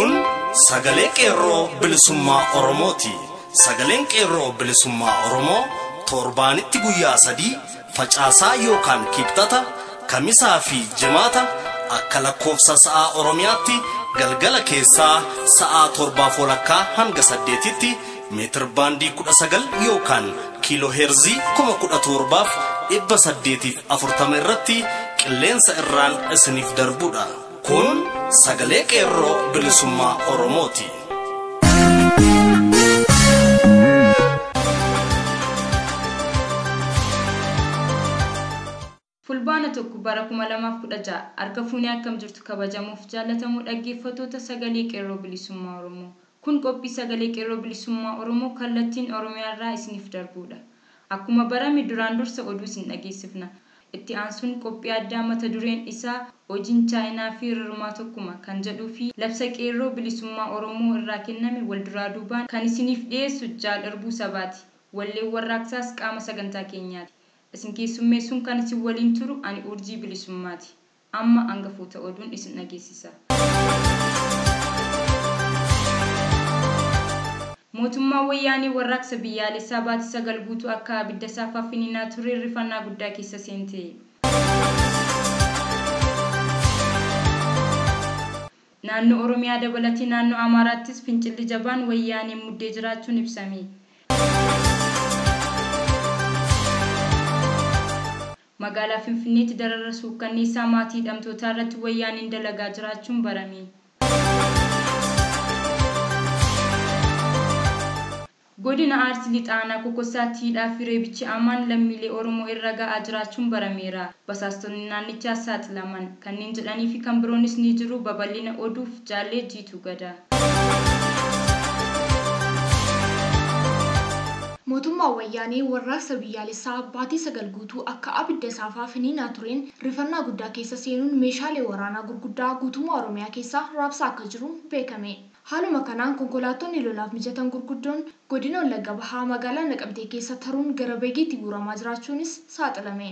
Kun sagalee Qeerroo Bilisummaa Oromooti. Sagaleen Qeerroo Bilisummaa Oromoo torbaanitti guyyaa 3 facaasaa yookaan kibxata, kamisaa fi jimaata akka lakkoofsa sa'aa Oromiyaatti galgala keessaa sa'aa 7:30 hanga 8tti meetir baandii 19 yookaan kiiloo heerzii 17,840 irratti qilleensa irraan isiniif darbudha. Kun sagalee Qeerroo Bilisummaa Oromooti. Fulbaana 1 bara 2016 harka fuunee akkam jirtu kabajamuuf jaalatamuu dhaggeeffattoota sagalee Qeerroo Bilisummaa Oromoo. Kun qophii sagalee Qeerroo Bilisummaa Oromoo kallattiin Oromiyaa irraa isiniif darbudha. Akkuma barame duraan dursa oduu isin dhageessifna. Itti aansuun qophii addaa mata dureen isaa hojiin Chaayinaa fi Rirmaa tokkuma kan jedhuu fi labsa Qeerroo Bilisummaa Oromoo irraa kenname wal duraa duubaan kan isiniif dhiyeessu Jaal Irbuu Sabaati. Walleen warraaqsaas qaama sagantaa keenyaati. Isin keessummeessuun kan isin waliin turu ani Urjii Bilisummaati. Amma hangafoota oduun isin dhageessisa. Mootummaan wayyaanee warraaqsa biyyaalessaa baatii 9 guutuu akka abidda saafaa finiinaa ture rifannaa guddaa keessa seente. Naannoo Oromiyaa dabalatee naannoo Amaaraattis fincilli jabaan wayyaanee muddee jiraachuun ibsame. Magaalaa Finfinneetti darara suukkanneessaa maatii hidhamtootaa irratti wayyaaneen dalagaa jiraachuun barame. Godina Arsii Lixaanaa Kokossaatti hidhaa fi reebichi amaan lammiilee Oromoo irra ga'aa jiraachuun barameera. Basaastonni naannichaa saaxilaman kanneen jedhanii fi kan biroonis ni jiru. Babal'ina oduuf jaallee Jiituu Gadaa. Mootummaan wayyaanee warraaqsa biyyaalessaa baatii 9 guutuu akka abidda saafaa finiinaa tureen rifannaa guddaa keessa seenuun meeshaalee waraanaa gurguddaa guutummaa Oromiyaa keessaa raabsaa akka jiru beekame. Haaluma kanaan konkolaattonni lolaaf mijatan gurguddoon godina Wallagga Bahaa magaalaa Naqamtee keessa taruun gara Beegiitti guuramaa jiraachuunis saaxilame.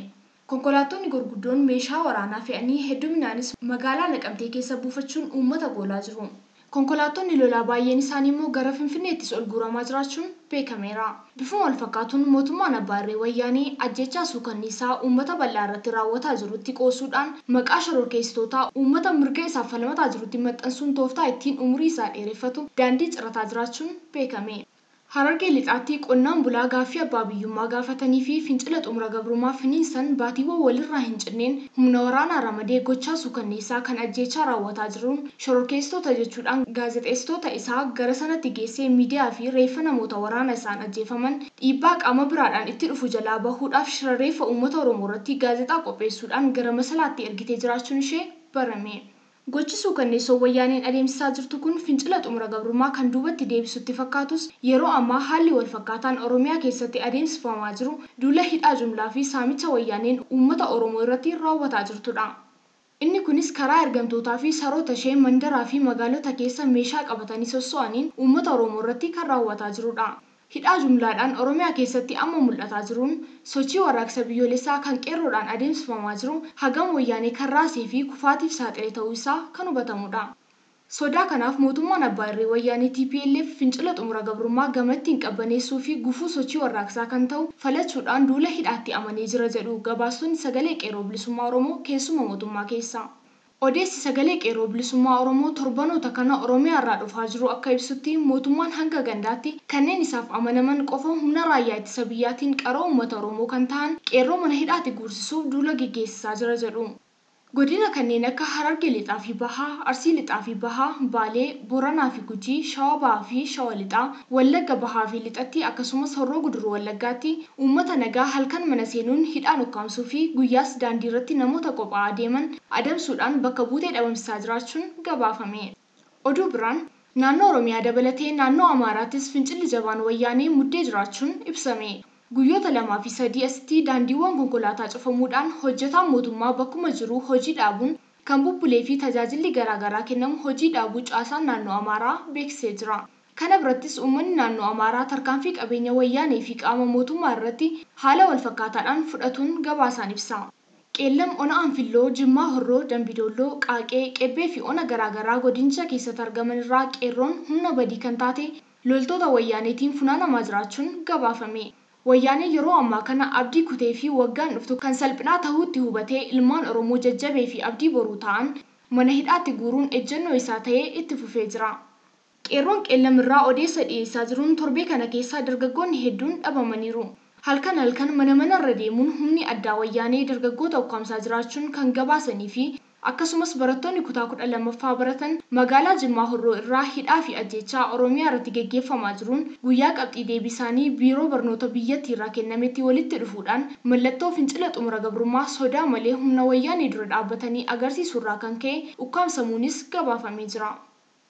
Konkolaattonni gurguddoon meeshaa waraanaa fe'anii hedduminaanis magaalaa Naqamtee keessa buufachuun uummata goolaa jiru. Konkolaattonni lolaa baay'een isaanii immoo gara Finfinneettis ol guuramaa jiraachuun beekameera. Bifuma wal fakkaatuun mootummaan Abbaa Irree Wayyaanee ajjechaa suukanniisaa uummata bal'aa irratti raawwataa jirutti qoosuudhaan maqaa shororkeessitootaa uummata mirga isaaf falmataa jirutti maxxansuun tooftaa ittiin umurii isaa dheereffatu daandii cirataa jiraachuun beekame. Harargee Lixaatti qonnaan bulaa gaaffii abbaa biyyummaa gaafatanii fi fincila xumura gabrummaa finiinsan baatiiwwan walirraa hin cinneen humna waraanaa ramadee gochaa suukanneessaa kan ajjechaa raawwataa jiruun shororkeessitoota jechuudhaan gaazexeessitoota isaa gara sanatti geessee miidiyaa fi reeffa namoota waraana isaan ajjeefaman dhiibbaa qaama biraadhaan itti dhufu jalaa bahuudhaaf shira reeffa uummata Oromoo irratti gaazexaa qopheessuudhaan gara masalaatti ergitee jiraachuun ishee barame. Gochi suukanneessoo wayyaaneen adeemsisaa jirtu kun fincila xumura gabrummaa kan duubatti deebisutti fakkaatus yeroo ammaa haalli wal fakkaataan Oromiyaa keessatti adeemsifamaa jiru duula hidhaa jumlaa fi saamicha wayyaaneen uummata Oromoo irratti raawwataa jirtudha. Inni kunis karaa ergamtootaa fi saroota ishee mandaraa fi magaalota keessa meeshaa qabatanii sosso'aniin uummata Oromoo irratti kan raawwataa jirudha. Hidhaa jumlaadhaan Oromiyaa keessatti amma mul'ataa jiruun sochii warraaqsa biyyoolessaa kan qeerroodhaan adeemsifamaa jiru hagam wayyaanee kan raasee fi kufaatiif saaxile ta'uu isaa kan hubatamudha. Sodaa kanaaf mootummaan Abbaa Irree Wayyaanee TPLF fincila xumura gabrummaa gamatti hin qabbaneessuu fi gufuu sochii warraaqsaa kan ta'u falachuudhaan duula hidhaatti amanee jira jedhu gabaastonni sagalee Qeerroo Bilisummaa Oromoo keessuma mootummaa keessa. Odeessi sagalee Qeerroo Bilisummaa Oromoo torbanoota kana Oromiyaa irraa dhufaa jiru akka ibsutti mootummaan hanga gandaatti kanneen isaaf amanaman qofa humna raayyaa ittisa biyyaatiin qaroo uummata Oromoo kan ta'an qeerroo mana hidhaatti guursisuuf duula geggeessisaa jira jedhu. Godina kanneen akka Harargee Lixaa fi Bahaa, Arsii Lixaa fi Bahaa, Baalee, Booranaa fi Gujii, Shawaa Bahaa fi Shawaa Lixaa, Wallagga Bahaa fi Lixatti akkasumas Horroo Guduruu Wallaggaatti uummata nagaa halkan mana seenuun hidhaan ukkaamsuu fi guyyaas daandii irratti namoota qophaa'aa deeman adamsuudhaan bakka buutee dhabamsiisaa jiraachuun gabaafame. Oduu biraan naannoo Oromiyaa dabalatee naannoo Amaaraattis fincilli jabaan wayyaanee muddee jiraachuun ibsame. Guyyoota 2 fi 3 asitti daandiiwwan konkolaataa cufamuudhaan hojjetaan mootummaa bakkuma jiru hojii dhaabuun kan bubbulee fi tajaajilli garaagaraa kennamu hojii dhaabuu caasaan naannoo Amaaraa beeksisee jira. Kana birattis uummanni naannoo Amaaraa tarkaanfii qabeenya wayyaanee fi qaama mootummaa irratti haala wal fakkaataadhaan fudhatuun gabaasaan ibsa. Qeellam ona Anfilloo, Jimmaa Horroo, Dambidolloo, Qaaqee, Qebbee fi ona garaagaraa godinicha keessatti argaman irraa qeerroon humna badii kan taate loltoota wayyaaneetiin funaanamaa jiraachuun gabaafame. Wayyaaneen yeroo ammaa kana abdii kutee fi waggaan dhuftu kan salphinaa ta'uutti hubatee ilmaan Oromoo jajjabee fi abdii boruu ta'an mana hidhaatti guuruun ejjennoo isaa ta'ee itti fufee jira. Qeerroon Qeellam irraa odeessa dhiyeessaa jiruun torbee kana keessa dargaggoonni hedduun dhabamaniiru. Halkan halkan mana manarra deemuun humni addaa wayyaanee dargaggoota ukkaamsaa jiraachuun kan gabaasanii fi akkasumas barattoonni kutaa 12ffaa baratan magaalaa Jimmaa Horroo irraa hidhaa fi ajjeechaa Oromiyaa irratti geggeeffamaa jiruun guyyaa qabxii deebii isaanii biiroo barnoota biyyattii irraa kennametti walitti dhufuudhaan mallattoo fincila xumura gabrummaa sodaa malee humna wayyaanee dura dhaabbatanii agarsiisuu irraa kan ka'e ukkaamsamuunis gabaafamee jira.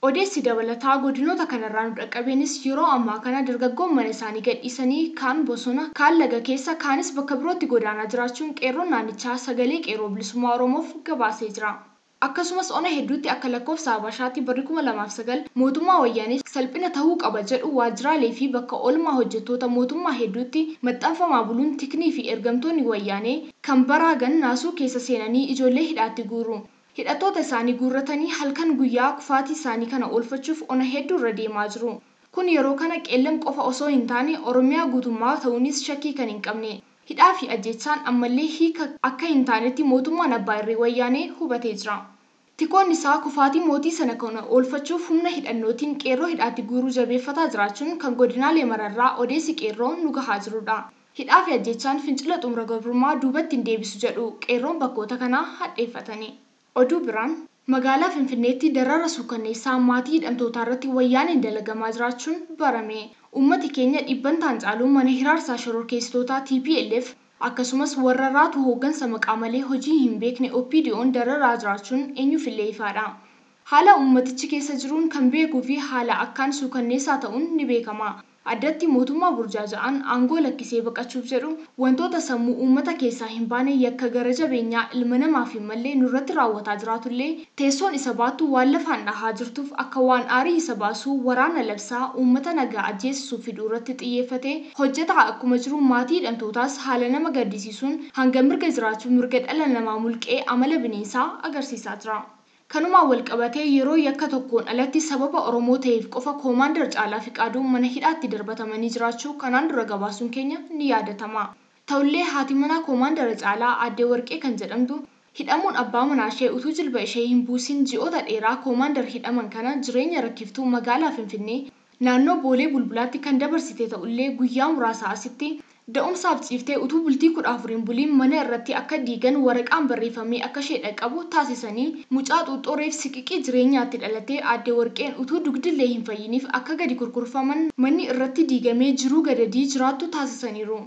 Odeessi dabalataa godinoota kanarraa nu dhaqqabeenis yeroo ammaa kana dargaggoon mana isaanii gadhiisanii kaan bosona, kaan laga keessa, kaanis bakka birootti godaanaa jiraachuun qeerroon naannichaa sagalee qeerroo bilisummaa Oromoof gabaasee jira. Akkasumas ona hedduutti akka lakkoofsa Habashaatti barri 2009 mootummaa wayyaanee salphina ta'uu qaba jedhu waajjiraalee fi bakka oolmaa hojjettoota mootummaa hedduutti maxxanfamaa buluun tiknii fi ergamtoonni wayyaanee kan baraagan naasuu keessa seenanii ijoollee hidhaatti guuru. Hidhattoota isaanii guurratanii halkan guyyaa kufaatii isaanii kana oolfachuuf ona hedduu irra deemaa jiru. Kun yeroo kana Qeellam qofa osoo hin taane Oromiyaa guutummaa ta'uunis shakkii kan hin qabne. Hidhaa fi ajjeechaan ammallee hiika akka hin taanetti mootummaan abbaa irree wayyaanee hubatee jira. Tikoonni isaa kufaatii mootii sana kana oolfachuuf humna hidhannootiin qeerroo hidhaatti guuruu jabeeffataa jiraachuun kan godinaalee mararraa odeessi qeerroo nu gahaa jirudha. Hidhaa fi ajjeechaan fincila xumura gabrummaa duubatti hin deebisu jedhu qeerroon bakkoota kanaa hadheeffatani. Oduu biraan magaalaa Finfinneetti darara suukanneessaa maatii hidhamtootaa irratti wayyaaneen dalagamaa jiraachuun barame. Uummati keenya dhibbantaan caalu mana hiraarsaa shororkeessitoota TPLF akkasumas warra raatu hooggansa maqaa malee hojii hin beekne OPDO'n dararaa jiraachuun eenyuufillee ifaadha. Haala uummatichi keessa jiruun kan beekuu fi haala akkaan suukanneessaa ta'uun ni beekama. Addatti mootummaa burjaaja'aan aangoo lakkisee baqachuuf jedhu wantoota sammuu uummata keessaa hin baane yakka gara jabeenyaa ilma namaaf hin mallee nurratti raawwataa jiraatullee teessoon isa baattu waan lafaan dhahaa jirtuuf akka waan aarii isa baasuu waraana labsaa uummata nagaa ajjeesisuu fiduu irratti xiyyeeffatee hojjetaa akkuma jiru maatii hidhamtootaas haala nama gaddisiisuun hanga mirga jiraachuu mirga dhala namaa mulqee amala bineensaa agarsiisaa jira. Kanumaan wal qabatee yeroo yakka tokkoon alatti sababa Oromoo ta'eef qofa Koomaandar Caalaa Fiqaaduu mana hidhaatti darbatamanii jiraachuu kanaan dura gabaasuun keenya ni yaadatama. Ta'ullee haati manaa Koomaandar Caalaa Aadde Warqee kan jedhamtu hidhamuun abbaa manaa ishee utuu jilba ishee hin buusin ji'oota dheeraa Koomaandar hidhaman kana jireenya rakkiftuu magaalaa Finfinnee naannoo Boolee Bulbulaatti kan dabarsite ta'ullee guyyaa muraasa asitti da'umsaaf ciiftee utuu bultii 14 buliin mana irratti akka diigan waraqaan barreeffamee akka ishee dhaqqabu taasisanii mucaa xuuxxoo reef siqiqii jireenyaatti dhalatee Aadde Warqeen utuu dugdillee hin fayyiniif akka gadi kurkurfaman manni irratti diigamee jiruu gadadii jiraattu taasisaniiru.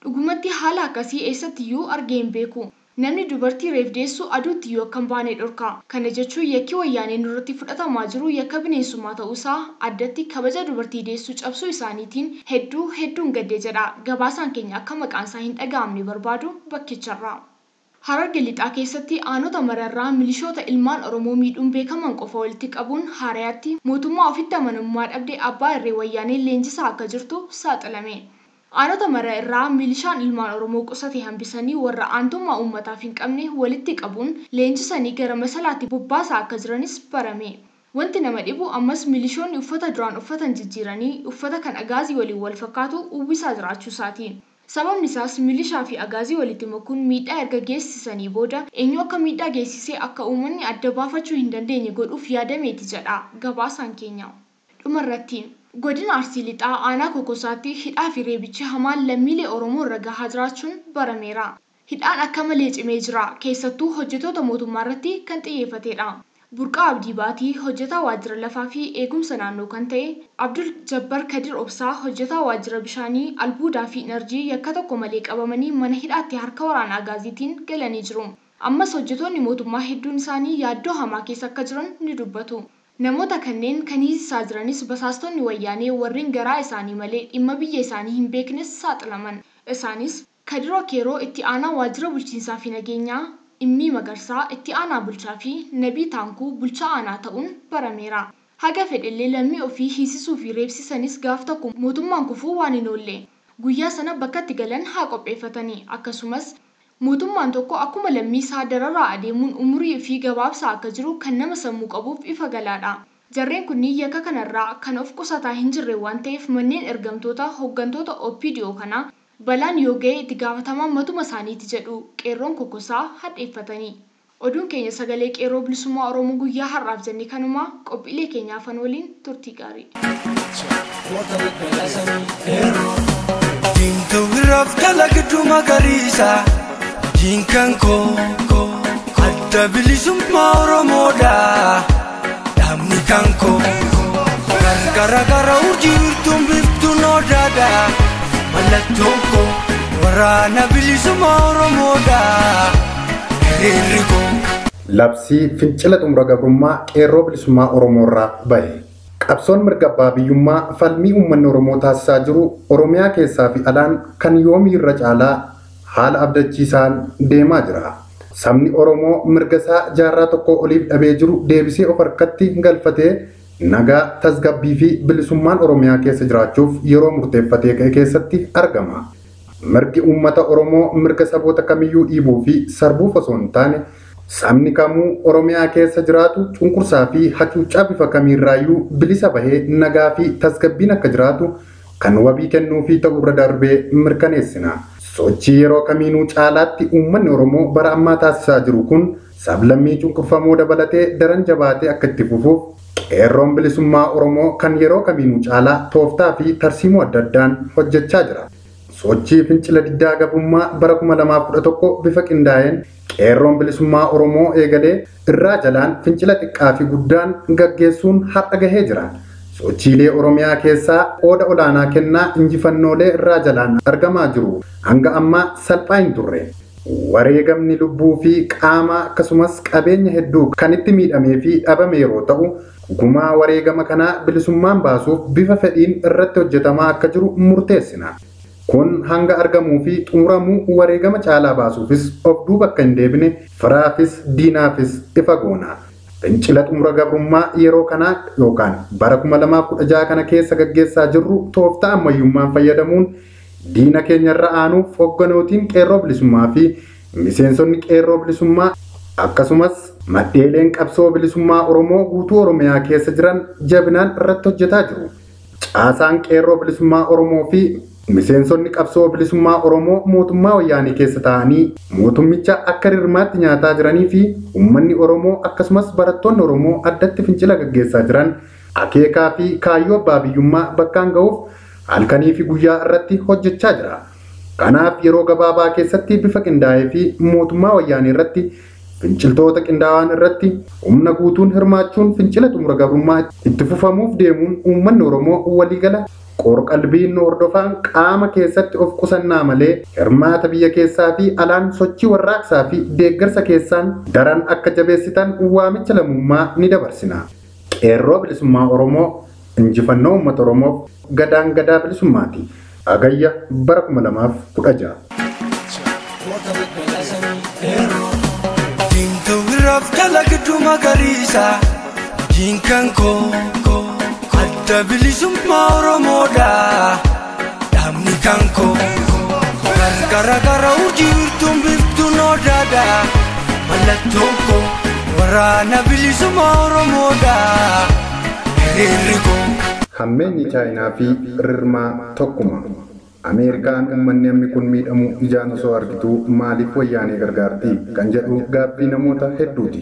Dhugumatti haala akkasii eessattiyyuu argee hin beeku. Namni dubartii reef deessu aduutti yoo akka hin baane dhorka. Kana jechuun yakki wayyaaneen irratti fudhatamaa jiru yakka bineensummaa ta'uusaa addatti kabaja dubartii deessuu cabsuu isaaniitiin hedduu hedduun gaddee jedha. Gabaasaan keenya akka maqaan isaa hin dhaga'amne barbaadu bakkicharraa. Hararge lixaa keessatti aanota mararraa milishoota ilmaan Oromoo miidhuun beekaman qofa walitti qabuun haarayaatti mootummaa ofitti amanamummaa dhabde abbaa irree wayyaanee leenjisaa akka jirtu saaxilame. Aanota mara irraa milishaan ilmaan Oromoo qusate hambisanii warra aantummaa uummataaf hin qabne walitti qabuun leenjisanii gara masalaatti bobbaasaa akka jiranis barame. Wanti nama dhibu ammas milishoonni uffata duraan uffatan jijjiiranii uffata kan agaazii waliin wal fakkaatu uwwisaa jiraachuu isaati. Sababni isaas milishaa fi agaazii walitti makuun miidhaa erga geessisanii booda eenyu akka miidhaa geessisee akka uummanni adda baafachuu hin dandeenye godhuuf yaadameeti jedha gabaasaan keenya. Dhumarratti godina Arsii Lixaa aanaa Kokosaatti hidhaa fi reebichi hamaan lammiilee Oromoo irra gahaa jiraachuun barameera. Hidhaan akka malee cimee jira. Keessattuu hojjettoota mootummaa irratti kan xiyyeeffatedha. Burqaa Abdii Baatii hojjetaa waajjira lafaa fi eegumsa naannoo kan ta'e, Abdul Jabbar Kadir Obsaa hojjetaa waajjira bishaanii, albuudaa fi enerjii yakka tokko malee qabamanii mana hidhaatti harka waraana agaaziitiin galanii jiru. Ammas hojjettoonni mootummaa hedduun isaanii yaaddoo hamaa keessa akka jiran ni dubbatu. Namoota kanneen kan hiisisaa jiranis basaastonni wayyaanee warreen garaa isaanii malee dhimma biyya isaanii hin beeknes saaxilaman. Isaanis Kadiroo Keeroo itti aanaa waajjira bulchiinsaa fi nageenyaa, Immii Magarsaa itti aanaa bulchaa fi Nabii Taankuu bulchaa aanaa ta'uun barameera. Haga fedhellee lammii ofii hiisisuu fi reebsisanis gaaf tokko mootummaan kufuu waan hin oolle. Guyyaa sana bakka itti galan haa qopheeffatanii. Akkasumas Mootummaan tokko akkuma lammii isaa dararaa adeemuun umurii fi gabaabsaa akka jiru kan nama sammuu qabuuf ifa galaadha. Jarreen kunniin yakka kanarraa kan of qusataa hin jirre waan ta'eef manneen ergamtoota hooggantoota OPDO kanaa balaan yoo ga'e itti gaafatamaan matuma isaaniiti jedhu qeerroon kokkosaa hadheeffatanii. Oduun keenya sagalee qeerroo bilisummaa Oromoo guyyaa har'aaf jenne kanuma qophiilee keenya hafan waliin turtii gaarii. Diimtuu biraaf dalagduu magariisa diinkan koo adda bilisummaa Oromoodha dhaabni kan koo gargara gara urjii wirtuun biftuun odaadha mallattoon koo waraana bilisummaa Oromoodha hiriirri koo. Labsii fincila xumura gabrummaa qeerroo bilisummaa Oromoo irraa bahe. Qabsoon mirga abbaa biyyummaa falmii uummanni Oromoo taasisaa jiru Oromiyaa keessaa fi alaan kan yoomii irra caalaa haala abdachiisaan deemaa jira. Sabni Oromoo mirga isaa jaarraa tokko oliif dhabee jiru deebisee of harkatti galfatee nagaa, tasgabbii fi bilisummaan Oromiyaa keessa jiraachuuf yeroo murteeffatee ka'e keessatti argama. Mirgi uummata Oromoo mirga saboota kamiyyuu dhiibuu fi sarbuuf osoo hin taane sabni kamuu Oromiyaa keessa jiraatu cunqursaa fi hacuuccaa bifa kamiirraayyuu bilisa bahee nagaa fi tasgabbiin akka jiraatu kan wabii kennuufii ta'uu irra darbee mirkaneessina. Sochii yeroo kamiinuu caalaatti uummanni Oromoo bara ammaa taasisaa jiru kun sablammii cunqurfamoo dabalatee daran jabaatee akka itti fufuuf qeerroon bilisummaa Oromoo kan yeroo kamiinuu caalaa tooftaa fi tarsiimoo adda addaan hojjechaa jira. Sochii fincila diddaa gabrummaa bara 2011 bifa qindaa'een qeerroon bilisummaa Oromoo eegalee irraa jalaan fincila xiqqaa fi guddaan gaggeessuun har'a gahee jira. Sochiilee Oromiyaa keessaa qooda olaanaa kennaa injifannoolee irraa jalaan argamaa jiru. Hanga ammaa salphaa hin turre. Wareegamni lubbuu fi qaama akkasumas qabeenya hedduu kan itti miidhamee fi dhabame yeroo ta'u, gumaa wareegama kanaa bilisummaan baasuuf bifa fedhiin irratti hojjetamaa akka jiru murteessina. Kun hanga argamuu fi xumuramuu wareegama caalaa baasuufis of duuba akka hin deebine firaafis diinaafis ifa goona. Fincila xumura gabrummaa yeroo kanaa yookaan bara 2016 kana keessa gaggeessaa jirru tooftaa ammayyummaan fayyadamuun diina keenyarra aanuuf hogganootiin qeerroo bilisummaa fi miseensonni qeerroo bilisummaa akkasumas madheeleen qabsoo bilisummaa Oromoo guutuu Oromiyaa keessa jiran jabinaan irratti hojjetaa jiru. Caasaan qeerroo bilisummaa Oromoo fi miseensonni qabsoo bilisummaa Oromoo mootummaa wayyaanee keessa taa'anii mootummicha akka rirmaatti nyaataa jiranii fi uummanni Oromoo akkasumas barattoonni Oromoo addatti fincila gaggeessaa jiran akeekaa fi kaayyoo abbaa biyyummaa bakkaan ga'uuf halkanii fi guyyaa irratti hojjechaa jira. Kanaaf yeroo gabaabaa keessatti bifa qindaa'ee fi mootummaa wayyaanee irratti finciltoota qindaa'an irratti humna guutuun hirmaachuun fincila xumura gabrummaa itti fufamuuf deemuun uummanni Oromoo waliigala qorqalbiin hordofaan qaama keessatti of qusannaa malee hirmaata biyya keessaa fi alaan sochii warraaqsaa fi deeggarsa keessaan daran akka jabeessitan waamicha lammummaa ni dabarsina. Qeerroo bilisummaa Oromoo injifannoo uummata Oromoof gadaan gadaa bilisummaati. Hagayya bara 2016. Diimtuu biraaf dalagduu magariisa diinkan koo adda bilisummaa Oromoodha dhaabni kan koo gargara gara urjii wirtuun biftuun odaadha mallattoon koo waraana bilisummaa Oromoodha hiriirri koo. Hammeenyi Chaayinaa fi Rirmaa tokkuma. Ameerikaan uummanni hammi kun miidhamu ijaan osoo argituu maaliif wayyaanee gargaarti kan jedhu gaaffii namoota hedduuti.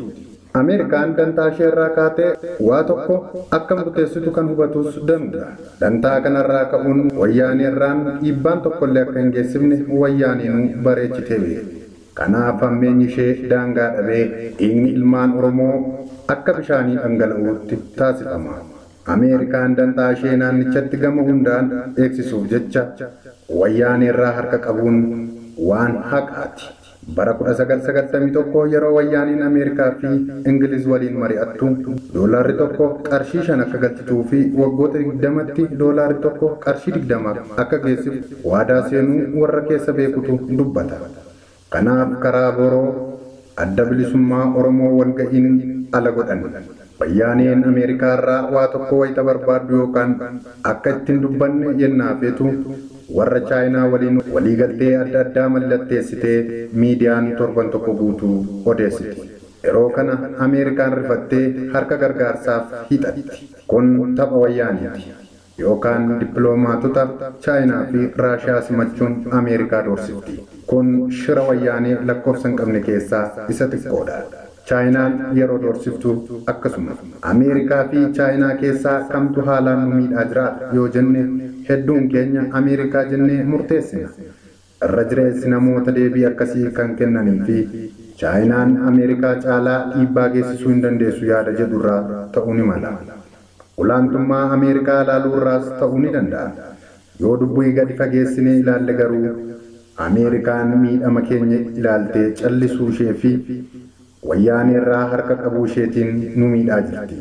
Ameerikaan dantaa ishee irraa kaatee waa tokko akka murteessitu kan hubatus danuudha. Dantaa kanarraa ka'uun wayyaanee irraan dhiibbaan tokkollee akka hin geessifne wayyaaneenuu bareechitee beekti. Kanaaf hammeenyi ishee daangaa dhabee dhiigni ilmaan Oromoo akka bishaanii dhangala'uutti taasifama. Ameerikaan dantaa ishee naannichatti gama hundaan eegsisuuf jecha wayyaanee irraa harka qabuun waan haqaati. Bara 1991 yeroo wayyaaniin Ameerikaa fi Ingiliz waliin mari'attu doolaarri tokko qarshii 5 akka galchituu fi waggoota 20tti doolaarri tokko qarshii 20 akka geessifu waadaa seenuu warra keessa beekutu dubbata. Kanaaf karaa boroo adda bilisummaa Oromoo walga'iin ala godhan. Wayyaaneen Ameerikaa irraa waa tokko wayita barbaaddu yookaan akka ittiin dubbanne yennaa feetu warra Chaayinaa waliin waliigaltee adda addaa mallatteessitee miidiyaan torban tokko guutuu odeessiti. Yeroo kana Ameerikaan rifattee harka gargaarsaaf hiixatti. Kun tapha wayyaaniiti. Yookaan dippiloomaatota Chaayinaa fi Raashiyaa simachuun Ameerikaa doorsifti. Kun shira wayyaanee lakkoofsa hin qabne keessaa isa xiqqoodha. Chaayinaan yeroo doorsiftu akkasuma. Ameerikaa fi Chaayinaa keessaa kamtu haalaan nu miidhaa jira yoo jenne hedduun keenya Ameerikaa jennee murteessina. Irra jireessi namoota deebii akkasii kan kennanii fi Chaayinaan Ameerikaa caalaa dhiibbaa geessisuu hin dandeessu yaada jedhurraa ta'uu ni mala. Olaantummaa Ameerikaa ilaaluurraas ta'uu ni danda'a. Yoo dubbii gadi fageessinee ilaalle garuu Ameerikaan miidhama keenya ilaaltee callisuu ishee fi wayyaaneerraa harka qabuu isheetiin nu miidhaa jirti.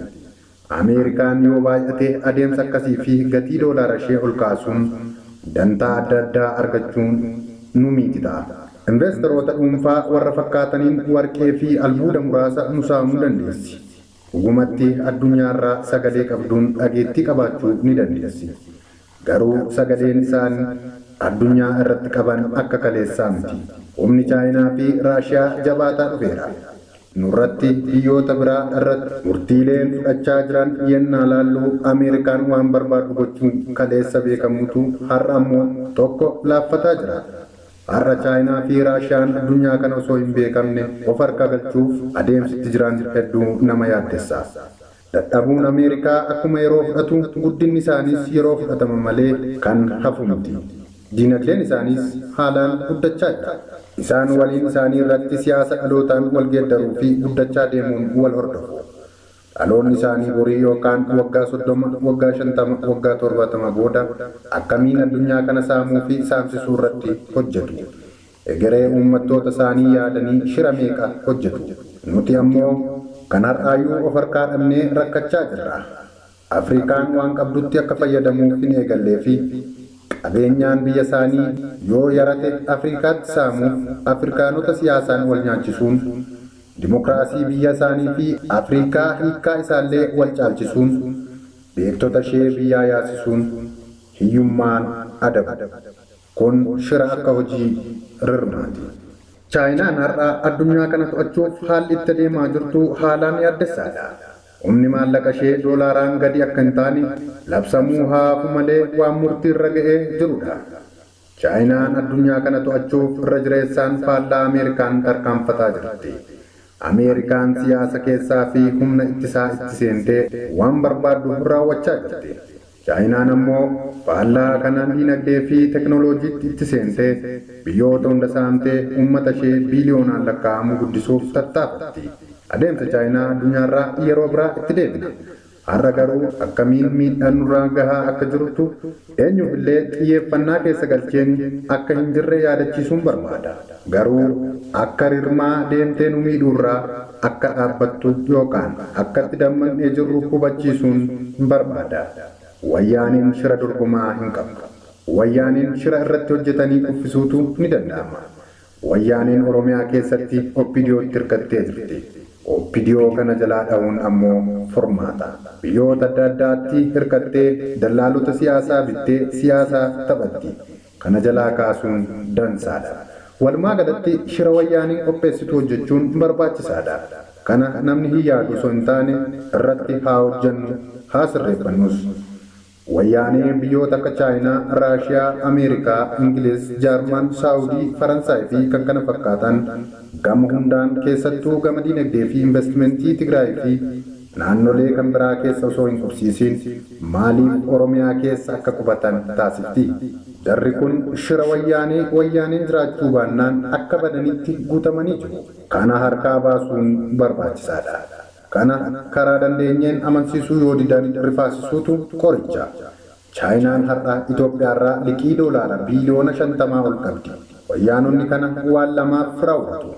Ameerikaan yoo baay'ate adeemsa akkasii fi gatii doolaara ishee ol kaasuun dantaa adda addaa argachuun nu miiti ta'a. Investoroota dhuunfaa warra fakkaataniin warqee fi albuuda muraasa nu saamuu dandeessi. Dhugumatti addunyaarraa sagalee qabduun dhageettii qabaachuu ni dandeessi. Garuu sagaleen isaan addunyaa irratti qaban akka kaleessaa miti. Humni Chaayinaa fi Raashiyaa jabaataa dhufeera. Nurratti biyyoota biraa irratti murtiileen fudhachaa jiran yennaa laalluu Ameerikaan waan barbaadu gochuun kaleessa beekamutu har'a ammoo tokko laaffataa jira. Har'a Chaayinaa fi Raashiyaan addunyaa kana osoo hin beekamne of harka galchuuf adeemsitti jiran hedduu nama yaaddessa. Dadhabuun Ameerikaa akkuma yeroo fudhatu guddinni isaaniis yeroo fudhatama malee kan hafu miti. Diinagdeen isaaniis haalaan guddachaa jira. Isaan waliin isaanii irratti siyaasa dhalootaan wal geeddaruu fi guddachaa deemuun wal hordofu. Dhaloonni isaanii borii yookaan waggaa 30, waggaa 50, waggaa 70 booda akkamiin addunyaa kana saamuu fi saamsisuu irratti hojjetu. Egeree uummattoota isaanii yaadanii shira meeqa hojjetu. Nuti ammoo kan har'aayyuu of harkaa dhabnee rakkachaa jirra. Afrikaan waan qabdutti akka fayyadamuuf hin eegallee fi qabeenyaan biyya isaanii yoo yarate Afrikaatti saamuuf Afrikaanota siyaasaan wal nyaachisuun dimokiraasii biyya isaanii fi Afrikaa hiikkaa isaallee wal caalchisuun beektota ishee biyyaa yaasisuun hiyyummaan adabu. Kun shira akka hojii rirmaati. Chaayinaan har'a addunyaa kana to'achuuf haalli itti deemaa jirtu haalaan yaaddessaadha. Humni maallaqa ishee doolaaraan gadi akka hin taane labsamuu haafu malee waan murtii irra ga'ee jirudha. Chaayinaan addunyaa kana to'achuuf irra jireessaan faallaa Ameerikaan tarkaanfataa jirti. Ameerikaan siyaasa keessaa fi humna ittisaa itti seentee waan barbaaddu raawwachaa jirti. Chaayinaan ammoo faallaa kanaan diinagdee fi teknooloojiitti itti seentee biyyoota hunda saamtee uummata ishee biiliyoonaan lakkaa'amu guddisuuf tattaafatti. Adeemsa Chaayinaa addunyaarraa yeroo biraa itti deebina. Har'a garuu akkamiin miidhaan nurraa gahaa akka jirtu eenyuuf illee xiyyeeffannaa keessa galcheen akka hin jirre yaadachiisuun barbaada. Garuu akka rirmaa deemtee nu miidhuurraa akka dhaabbattu yookaan akka itti dammaqnee jirru hubachiisuun barbaada. Wayyaaniin shira dorgomaa hin qabdu. Wayyaaniin shira irratti hojjetanii kuffisuutu ni danda'ama. Wayyaaniin Oromiyaa keessatti OPDOtti hirkattee jirti. OPDO kana jalaa dha'uun ammoo furmaata. Biyyoota adda addaatti hirkattee dallaalota siyaasaa bittee siyaasaa taphatti. Kana jalaa kaasuun dansaadha. Walumaa galatti shira wayyaaniin qopheessitu hojjechuun barbaachisaadha. Kana namni hin yaadu osoo hin taane irratti haa hojjennu, haa sirreeffannus. Wayyaaneen biyyoota akka Chaayinaa, Raashiyaa, Ameerikaa, Ingiliz, Jaarman, Saawudii, Faransaay fi kan kana fakkaatan gama hundaan keessattuu gama diinagdee fi investimentii Tigraay fi naannolee kan biraa keessa osoo hin qubsiisin maaliif Oromiyaa keessa akka qubatan taasifti? Jarri kun shira wayyaaneen jiraachuu baannaan akka badanitti guutamanii jiru. Kana harkaa baasuun barbaachisaadha. Kana karaa dandeenyeen amansiisuu yoo didan rifaasisuutu qoricha. Chaayinaan har'a Itoophiyaarraa liqii doolaara biiliyoona 50 ol qabdi. Wayyaanonni kana waan lamaaf raawwatu.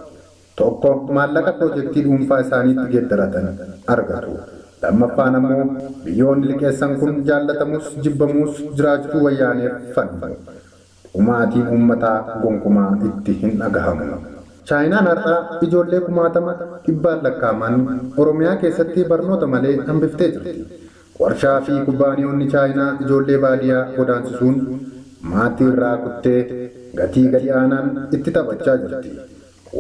Tokko maallaqa piroojeektii dhuunfaa isaaniitti geeddaratan argatu. Lammaffaan ammoo biyyoonni liqeessan kun jaallatamus jibbamus jiraachuu wayyaaneef falmu. Dhumaatiin uummataa gonkumaa itti hin dhagahamu. Chaayinaan har'a ijoollee kumaatama dhibbaan lakkaa'aman Oromiyaa keessatti barnoota malee hambiftee jirti. Warshaa fi kubbaaniyoonni Chaayinaa ijoollee baadiyyaa godaansisuun Maatii irraa kuttee gatii gadi aanaan itti taphachaa jirti.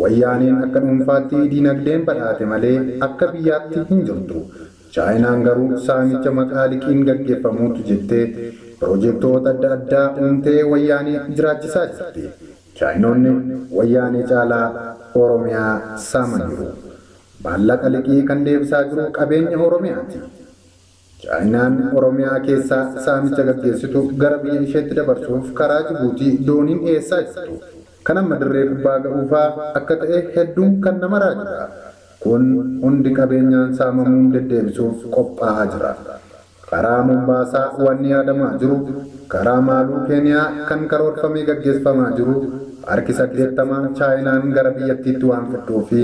Wayyaaneen akka dhuunfaatti diinagdeen badhaate malee akka biyyaatti hin jirtu. Chaayinaan garuu saamicha maqaa liqiin gaggeeffamuutu jettee piroojeektoota adda addaa uumtee wayyaanee jiraachisaa jirti. Chaayinoonni wayyaanee caalaa Oromiyaa saamaniiru. Maallaqa liqii kan deebisaa jiru qabeenya Oromiyaati. Chaayinaan Oromiyaa keessaa saamicha gaggeessitu gara biyya isheetti dabarsuuf karaa Jibuutii dooniin dhiyeessaa jirtu. Kan amma dirree kubbaa ga'uufaa akka ta'e hedduun kan nama raajudha. Kun hundi qabeenyaan saamamuun deddeebisuuf qophaa'aa jira. Karaa Mombaasaa wanni yaadamaa jiru, karaa Maaluu Keeniyaa kan karoorfamee gaggeeffamaa jiru, harki 80 Chaayinaan gara biyyattiitti waan fidduu fi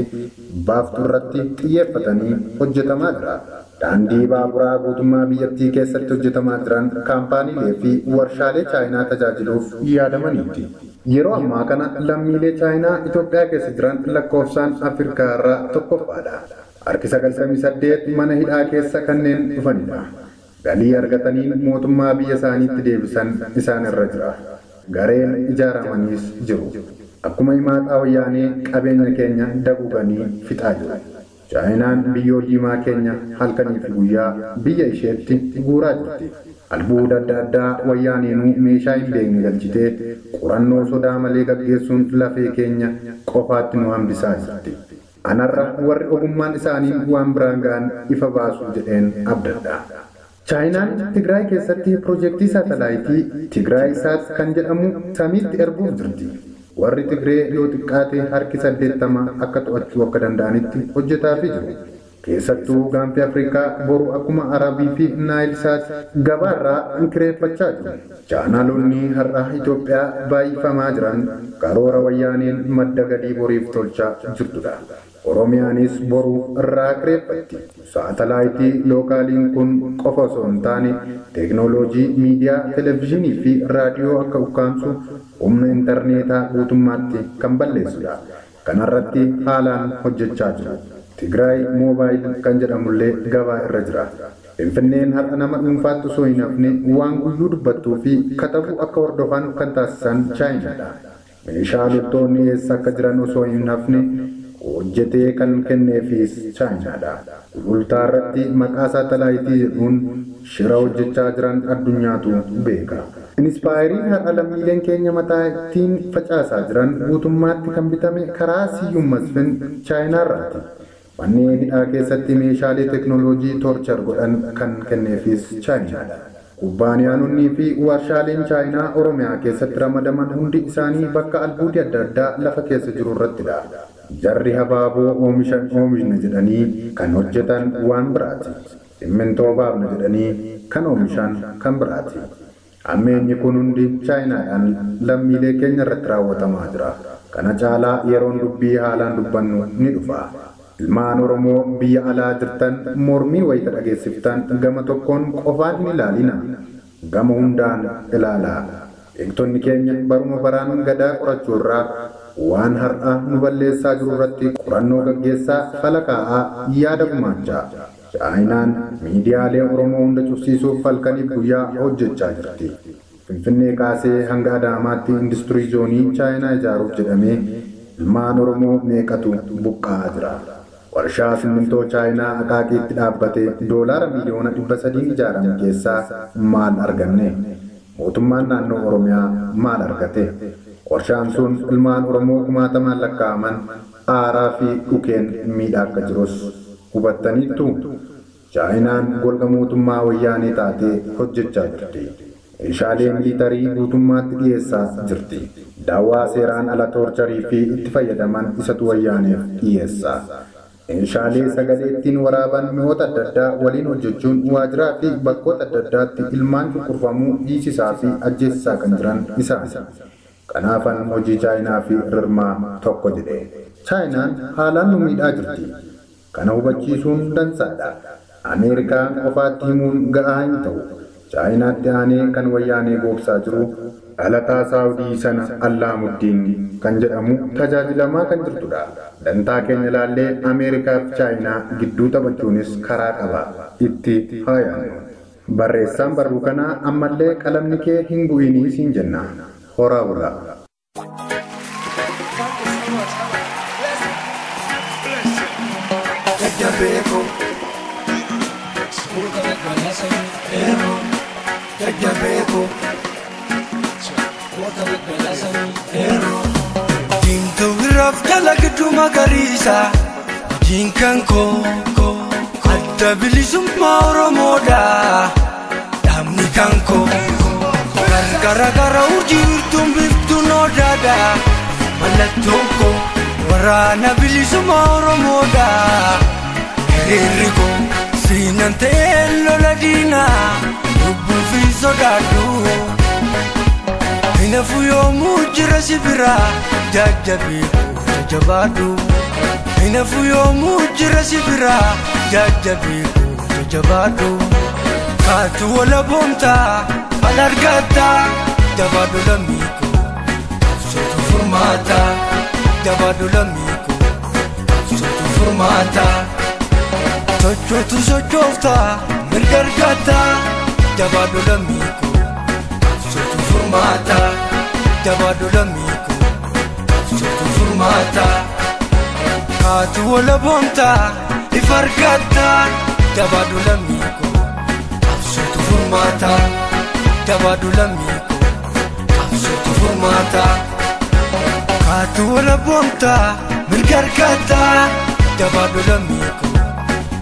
baaftuu irratti xiyyeeffatanii hojjetamaa jira. Daandii baaburaa guutummaa biyyattii keessatti hojjetamaa jiran kaampaaniilee fi warshaalee Chaayinaa tajaajiluuf yaadamaniiti. Yeroo ammaa kana lammiilee Chaayinaa Itoophiyaa keessa jiran lakkoofsaan Afrikaa irraa tokkoffaadha. Harki 98 mana hidhaa keessa kanneen dhufanidha. Galii argataniin mootummaa biyya isaaniitti deebisan isaan irra jira. Gareen ijaaramaniis jiru. Akkuma himaaxaa wayyaanee qabeenya keenya daguuganii fixaa jiru. Chaayinaan biyyoo diimaa keenya halkanii fi guyyaa biyya isheetti guuraa jirti. Albuuda adda addaa wayyaaneenuu meeshaa hin beekne galchitee qorannoo sodaa malee gaggeessuun lafee keenya qofaatti nu hambisaa jirti. Anarra warri ogummaan isaanii waan biraan ga'an ifa baasuu jedheen abdadha. Chaayinaan Tigraay keessatti piroojeektii saatalaayitii Tigraay Saat kan jedhamu samiitti erguuf jirti. Warri Tigree yoo xiqqaate harki 80 akka to'achuu akka danda'anitti hojjetaafii jiru. Keessattuu gaanfi Afrikaa boru akkuma Arabii fi Naayil Saat gabaarraa kireeffachaa jiru. Chaanaalonni har'a Itoophiyaa baay'ifamaa jiran karoora wayyaaneen madda galii boriif tolchaa jirtudha. Oromiyaanis boru irraa kireeffatti. Saatalaayitii lookaaliin kun qofa osoo hin taane teeknooloojii miidiyaa, televezyiinii fi raadiyoo akka ukkaamsu humna intarneetaa guutummaatti kan balleessudha. Kanarratti haalaan hojjechaa jiru. Tigraay moobaayil kan jedhamullee gabaa irra jira. Finfinneen har'a nama dhuunfaatti osoo hin hafne waan guyyuu dubbattuu fi katabu akka hordofan kan taasisan Chaayinaadha. Meeshaa loltoonni eessa akka jiran osoo hin hafne hojjetee kan kenneefis Chaayinaadha. Gulgultaa irratti maqaa saatalaayitii jedhuun shira hojjechaa jiran addunyaatu beeka. Inspaayirii har'a lammiileen keenya mataa ittiin facaasaa jiran guutummaatti kan bitame karaa Siyyum Masfin Chaayinaarraati. Manneen hidhaa keessatti meeshaalee teeknooloojii toorchar godhan kan kenneefis Chaayinaadha. Kubbaaniyaanonni fi warshaaleen Chaayinaa Oromiyaa keessatti ramadaman hundi isaanii bakka albuudii adda addaa lafa keessa jiru irrattidha. Jarri habaaboo oomishna jedhanii kan hojjetan waan biraati. Simmintoo baafna jedhanii kan oomishan kan biraati. Ammeenyi kun hundi Chaayinaadhaan lammiilee keenya irratti raawwatamaa jira. Kana caalaa yeroon dubbii haalaan dubbannu ni dhufa. Ilmaan Oromoo biyya alaa jirtan mormii wayita dhageessiftan gama tokkoon qofaan hin ilaalina. Gama hundaan ilaalaa. Beektonni keenya baruma baraan gadaa qorachuu irraa waan har'a nu balleessaa jiru irratti qorannoo gaggeessaa falakaa'aa yaada gumaachaa. Chaayinaan miidiyaalee Oromoo hunda cufsiisuuf halkaniif guyyaa hojjechaa jirti. Finfinnee kaasee hanga Adaamaatti industirii zoonii Chaayinaa ijaaruuf jedhamee ilmaan Oromoo meeqatu buqqa'aa jira. Warshaa simmintoo Chaayinaa Aqaaqiitti dhaabbate doolaara miiliyoona 300 ijaarame keessaa maal arganne? Mootummaan naannoo Oromiyaa maal argate? Warshaan sun ilmaan Oromoo kumaatamaan lakkaa'aman aaraa fi dhukeen miidhaa akka jirus hubattaniittu. Chaayinaan golga mootummaa wayyaanee taatee hojjechaa jirti. Meeshaalee miilitarii guutummaatti dhiyeessaa jirti. Daawwaa seeraan ala toorcharii fi itti fayyadaman isatu wayyaaneef dhiyeessa. Meeshaalee sagalee ittiin waraaban mi'oota adda addaa waliin hojjechuun waajiraa fi bakkoota adda addaatti ilmaan cunqurfamuu hiisisaa fi ajjeesisaa kan jiran isaani. Kanaafan hojii Chaayinaa fi Rirmaa tokko jedhe. Chaayinaan haalaan nu miidhaa jirti. Kana hubachiisuun dansaadha. Ameerikaan qofaatti himuun ga'aa hin ta'u. Chaayinaatti aanee kan wayyaanee goobsaa jiru dhalataa Saawudii sana Allaamuddin kan jedhamu tajaajilamaa kan jirtudha. Dantaa keenya ilaallee Ameerikaa fi Chaayinaa gidduu taphachuunis karaa qaba. Itti haa yaadnu. Barreessaan barruu kanaa ammallee qalamni kee hin bu'inii siin jenna. Horaa bulaa. Jajjabeeko. Jajjabeeko. Diimtuu irraaf dalagduu magariisa. Hojiin kan koo adda bilisummaa Oromoodha. Dhaabni kan koo gargara gara urjii wirtuun biiftuun odaadha. Mallattoon koo waraana bilisummaa Oromoodha. Hiriirri koo siinan ta'ee lola diinaa lubbuu fi sodaadhu. Hinafu yoomuu jira si biraa jajjabeeku jajjabaadhu. Hinafu yoomuu jira si biraa jajjabeeku jajjabaadhu. Kaatu wala boontaa fal argataa jabaadhu lammiiko qabsootu furmaata. Jabaadhu lammiiko qabsootu furmaata. Sochootu sochooftaa mirga argataa jabaadhu lammiiko qabsootu furmaata. Jabaadhu lammiiko qabsootu furmaata. Kaatu wala boontaa ifa argataa jabaadhu lammiiko qabsootu furmaata. Jabaadhu lammiiko qabsootu furmaata. Kaatu wala boontaa mirga argataa jabaadhu lammiiko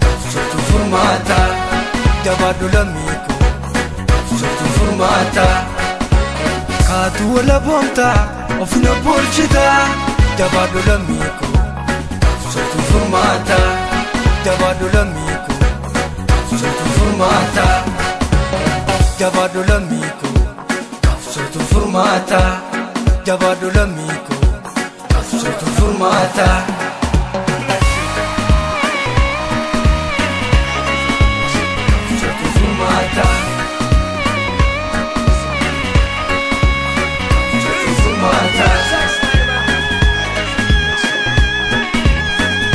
qabsootu furmaata. Jabaadhu lammiiko qabsootu furmaata. Kaatu wala boontaa ofina bulchitaa jabaadhu lammiiko qabsootu furmaata. Jabaadhu lammiiko qabsootu furmaata. Jabaadhu lammiiko qabsootu furmaata. Jabaadhu lammiiko qabsootu furmaata. Qabsootu furmaata. Qabsootu furmaata.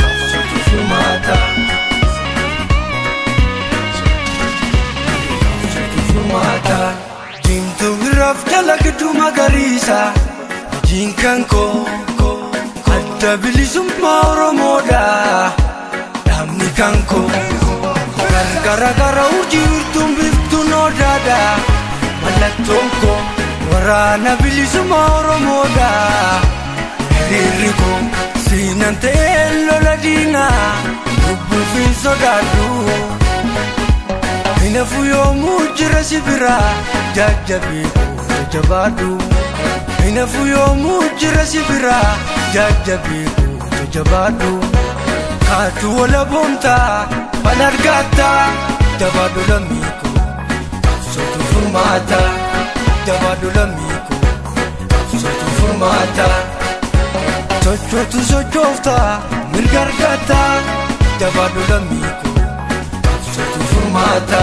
Qabsootu furmaata. Qabsootu furmaata. Diimtuu irraaf dalagduu magariisa. Hojiin kan koo adda bilisummaa Oromoodha. Dhaabni kan koo gargara gara urjii wirtuun biiftuun odaadha. Mallattoon koo waraana bilisummaa Oromoodha. Hiriirri koo siinan ta'ee lola diinaa lubbuu fi sodaadhu. Hinafu yoomuu jira si biraa jajjabeeku jajjabaadhu. Hinafu yoomuu jira si biraa jajjabeeku jajjabaadhu. Kaatu wala boontaa fal argataa jabaadhu lammiiko qabsootu furmaata. Jabaadhu lammiiko qabsootu furmaata. Sochootu sochooftaa mirga argataa jabaadhu lammiiko qabsootu furmaata.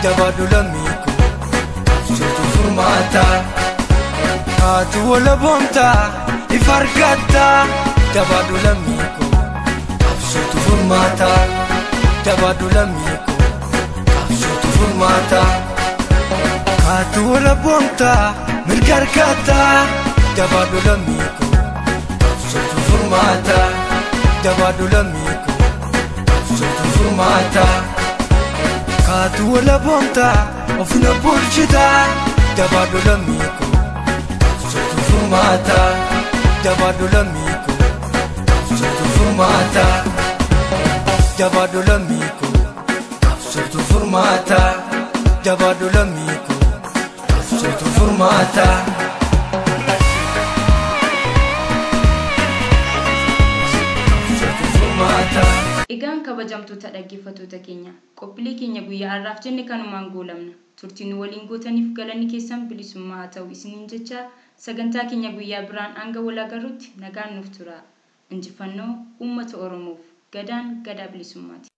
Jabaadhu lammiiko qabsootu furmaata. Kaatu wala boontaa ifa argataa jabaadhu lammiiko qabsootu furmaata. Jabaadhu lammiiko qabsootu furmaata. Kaatu wala boontaa mirga argataa jabaadhu lammiiko qabsootu furmaata. Jabaadhu lammiiko qabsootu furmaata. Kaatu wala boontaa ofina bulchitaa jabaadhu lammiiko qabsootu furmaata. Jabaadhu lammiiko qabsootu furmaata. Jabaadhu lammiiko qabsootu furmaata. Jabaadhu lammiiko qabsootu furmaata. Qabsootu furmaata. Egaan kabajamtoota dhaggeeffattoota keenya qophiilee keenya guyyaa har'aaf jenne kanumaan goolabna. Turtii nu waliin gootaniif galanni keessan bilisummaa haa ta'u isiniin jecha sagantaa keenya guyyaa biraan hanga wal agarruutti nagaan nuuf tura. Injifannoo uummata Oromoof gadaan gadaa bilisummaati.